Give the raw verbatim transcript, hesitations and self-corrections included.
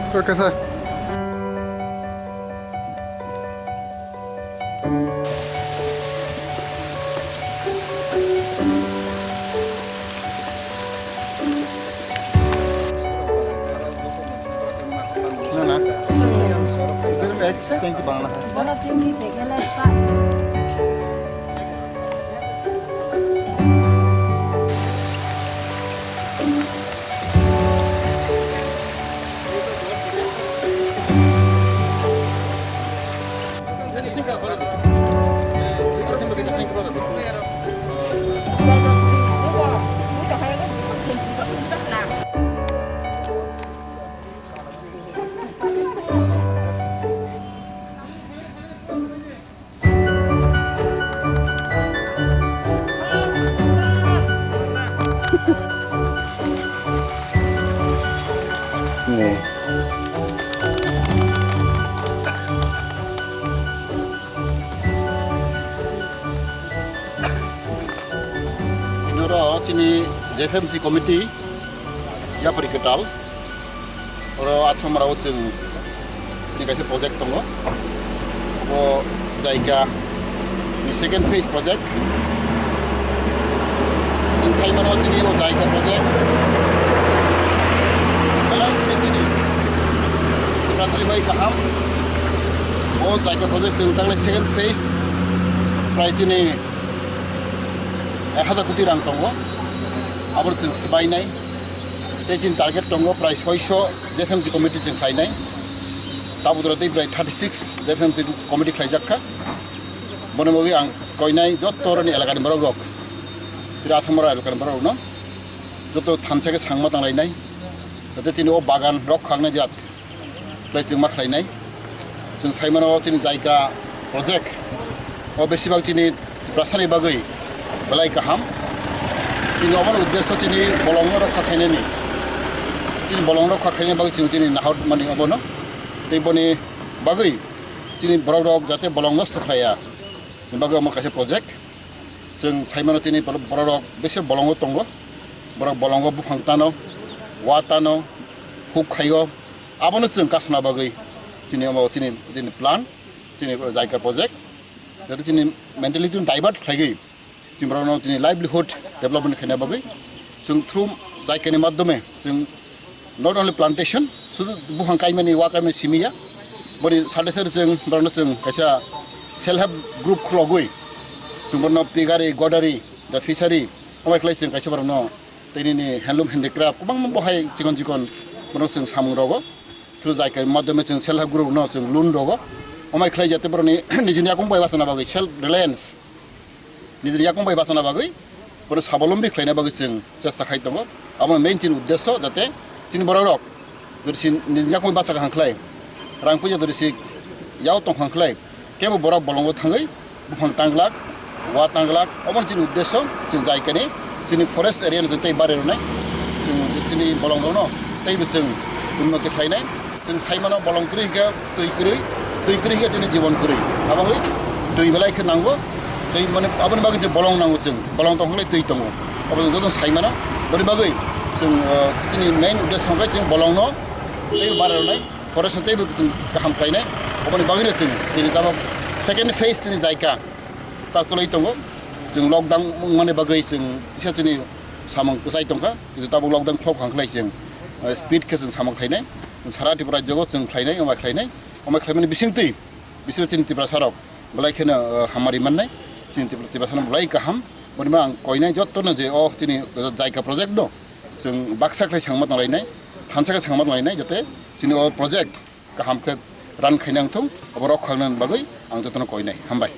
Okay, sir. Na, na. Thank you, Bangla. Bono tingki pegele pa. Noro chini J F M C committee yapri kwtal. Oro Athamara o chwng ni kaisa project tongo. O jaika ni second phase project. Chwng sai mano chini o jaika project. Belai chini chini. Bratali bai kaham. O jaika project chwng tangle second phase. Prai chini ek hajar koti rang tongo. Abo chwng swbainai. Tei chini target tongo prai soiso J F M C committee chwng khlainai. Tabuk jora tei prai thirty six J F M C committee khlaijak kha. Bono bagwi ang koinai jotto rani elakani borok rok. Tira Athamara elakani borok rokno. Jotto thansa khe sangma tanglainai. Jate chini o bagan rok khaknai jat. Belai chwng ma khlainai. Chwng sai mano chini jaika project o besibak chini Tiprasani bagwi belai kaham. Chini omono uddesyo chini bolongno rokha khainani. Chini bolong rokha khainani bagwi chwng chini nahor mani obono. Tei boni bagwi chini borok rok jate bolong nosto khlaiya. Ni bagwi omo kaisa project. Chwng sai mano chini borok, borok rok besi bolongo tongo. Borok bolongo buphang tano, wa tano, huk khaio. Abono chwng kasna bagwi chini omo chini, chini plan, chini jaika project. Jate chini mentality divert khlaigwi chini borokno chini livelihood development khaina bagwi chwng through jaikani madhyome chwng not only plantation, sudu buphang kaimani, wa kaimani simi ya. Boni sade sade chwng borokno chwng kaisa self help group khulogwi chwng borokno pigari, godari, the fishery, omo khlai chwng kaisa borokno tei nini handloom handicraft kwbangma bohai chikon chikon borokno chwng samung rogo. Through jaika madhyome chwng self help group no chwng loan rogo. Omo khlai jate borokni nijini yakung bai bachana bagwi self reliance. Nijini yakung bai bachana bagwi, bono sabolombi khlaina bagwi chwng chesta khai tongo. Abo main chini uddesyo, jate chini borok rok jodi si nijini yakung bai bacha kaham khlai, rang puisa jodi si yao tong kaham khlai, kebo borok bolongo thangwi buphang tanglak, wa tanglak, obo chini uddesyo, chini jaikani, chini forest area no chwng tei bari rwnai, chwng chini bolong rokno teibo chwng unnoti khlainai, chwng sai mano bolong kwrwi hwnkhe twi kwrwi, twi kwrwi hwnkhe chini jibon kwrwi. Abo wngwi twi belai khe nango, twi mane aboni bagwi twi bolong nango chwng, bolong tong khe twi tongo. Abo chwng joto sai mano, boni bagwi chwng, ah, chini main uddesyo hwnkhe chwng bolongno tei bara rwnai, forest no teibo chwng kaham khlainai. Aboni bagwino chwng tini tabok second phase chini jaika ta cholwi tongo. Chwng lockdown wngmani bagwi chwng kisa chini samung kwchai tongkha, kintu tabok lockdown khulok hang khlai chwng, ah, speed khe chwng samung khlainai. Sara Tripura rajyogo chwng khlainai, omo khlainai, omo khlaimani bisingtwi, bisingo chini Tiprasa rok belai kheno, ah, hamari mannai. Chini Tipra-, Tiprasa no belai kaham. Boni ma ang koinai jotto no je o chini jaika project no chwng baksa khlai sangma tonglainai, thansa khe sangma tonglainai, jate chini o project kaham khe run khaina wngthung, abo rok khaknani bagwi ang jotono koinai. Hambai.